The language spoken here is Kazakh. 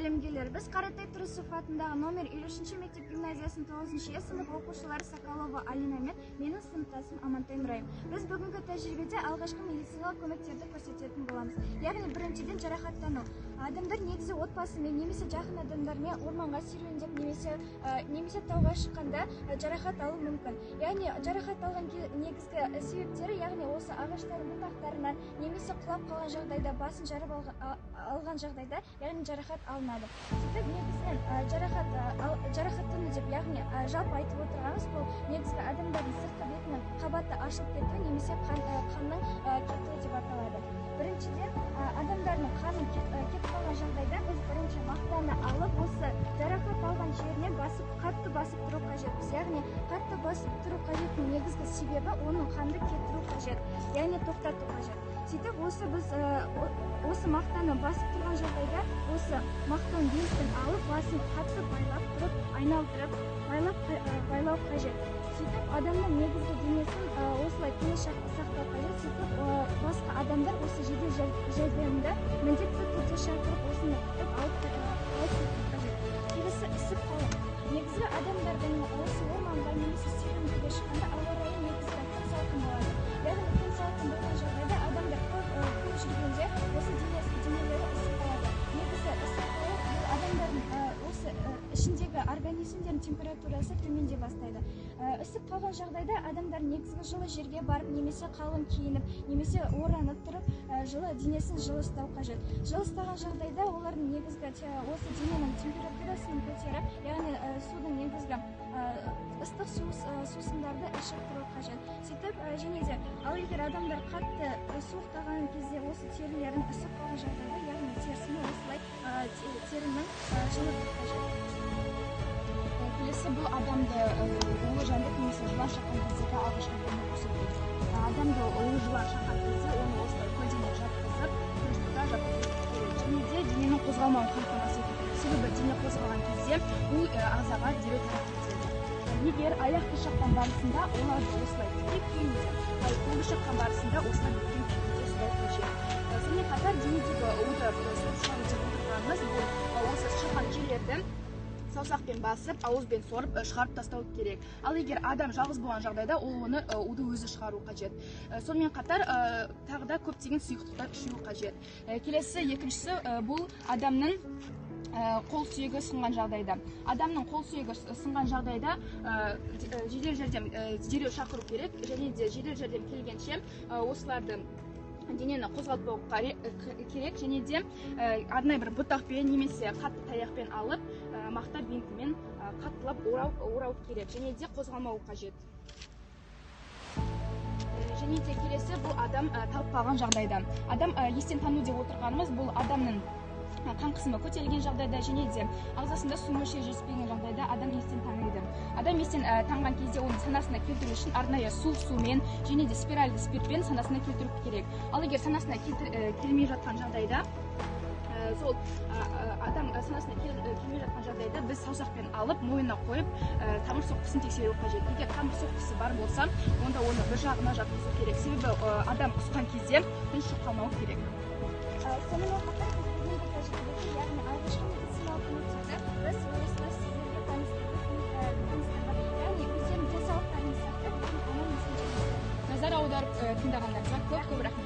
Тәлімгерлер, біз Қаратай Тұрысов атындағы номер 53 мектеп гимназиясының 9-шы сынып оқушылары Соколова Алина мен менің сыныптасым Амантай Нұрайым. Біз бүгінгі тәжірибеде алғашқы медициналық көмектерді көрсететін боламыз. Яғни біріншіден жарақаттану. Адамдар негізі отбасымен немесе жақын адамдармен орманға серуендеп немесе тауға шыққанда жарақат алуы мүмкін. Яғни жарақат алған негізгі себептері, яғни осы ағаштардың бұтақтарынан немесе құлап қалған жағдайда, басын жарып алған жағдайда, яғни жарақат алынады. Сөйтіп негізінен жарақаттану деп, яғни жалпы айтып отырғанымыз бұл негізгі адамдардың сыртқы бетінің қабаты ашылып кетуі немесе қанның кетуі деп аталады. Біріншіден, адамдардың қаны кетіп қалған жағдайда біз бірінші мақтаны алып, осы жарақат алған жеріне басып, қатты басып тұру қажетпіз. Яғни қатты басып тұру қажеттің негізгі себебі оның қанды кетіру қажет, яғни тоқтату қажет. Сөйтіп осы біз осы мақтаны басып тұрған жағдайда осы мақтаның бентін алып, басын қатты байлап тұрып, айналдырып, байлау қажет. Сөйтіп адамның негізгі денесін осылай тыныш сақтау қажет. Сөйтіп басқа адамдар осы жедел жәрдемді міндетті түрде шақырып, осыны күтіп алып кету қажет. Келесі ісіп қалу. Негізгі адамдардың осы орманға немесе серуендеуге шыққанда ауа райы негізгі күн салқын болады. Яғни күн салқын болған жағдайда адамдар көп жүргенде осы денелері ісіп қалады. Негізі ісіп қалу бұл адамдардың осы ішіндегі организмдердің температурасы төмендей бастайды. Ісіп қалған жағдайда адамдар негізгі жылы жерге барып, немесе қалың киініп, немесе оранып тұрып, жылы денесін жылы ұстау қажет. Жылы ұстаған жағдайда олардың негізгі осы дененің температурасын көтеріп, яғни судың негізгі ыстық сусындарды ішіп тұру қажет. Сөйтіп және де ал егер адамдар қатты суықтаған кезде осы терілерін ісіп қалған жағдайда, яғни терісini осылай терінің жылыту қажет. Келесі бұл адамды улы жәндік немесе жылан шаққан кездегі алғашқы көмек көрсету. Адамды улы жылан шаққан кезде оны осылай көлденең жатқызып, тыныштықта жатқызу керек. Және де дененің қозғалмауын қамтамасыз ету керек. Себебі дене қозғалған кезде у ағзаға дереу тарап кетеді. Егер аяқты шаққан барысында оларды осылай тіке күйінде, ал қолды шаққан барысында осылай бүккен күйінде ұстау қажет. Сонымен қатар денедегі уды сорып шығару деп отырғанымыз бұл осы шыққан жерлерді саусақпен басып, ауызбен сорып шығарып тастау керек. Ал егер адам жалғыз болған жағдайда, ол оны уды өзі шығару қажет. Сонымен қатар тағы да көптеген сұйықтықтар ішу қажет. Келесі екіншісі бұл адамның қол сүйегі сынған жағдайда. Адамның қол сүйегі сынған жағдайда жедел жәрдем дереу шақыру керек, және де жедел жәрдем келгенше осыларды денені қозғалтпау керек, және де арнайы бір бұтақпен немесе қатты таяқпен алып, мақта бинтімен қаттылап орау керек, және де қозғалмау қажет. Және де келесі бұл адам талып қалған жағдайда. Адам естен тану деп отырғанымыз бұл адамның қан қысымы көтерілген жағдайда және де ағзасында су мөлшері жетіспеген жағдайда адам естен таниды. Адам естен танған кезде оны санасына келтіру үшін арнайы суық сумен және де спиральді спиртпен санасына келтіру керек. Ал егер санасына келмей жатқан жағдайда, сол адам санасына келмей жатқан жағдайда біз саусақпен алып, мойнына қойып, тамыр соққысын тексеру қажет. Егер тамыр соққысы бар болса, онда оны бір жағына жатқызу керек. Себебі адам құсқан кезде тыныш қалмау керек. Сонымен қатар біз бүгінгі тәжірибеде, яғни алғашқы медициналық көмектерді біз осылай сіздерге таныстырдық. Яғни өздерінің денсаулықтарын сақтап, аман есен жүріңіздер. Назар аударып тыңдағандарыңызға көп-көп рахмет.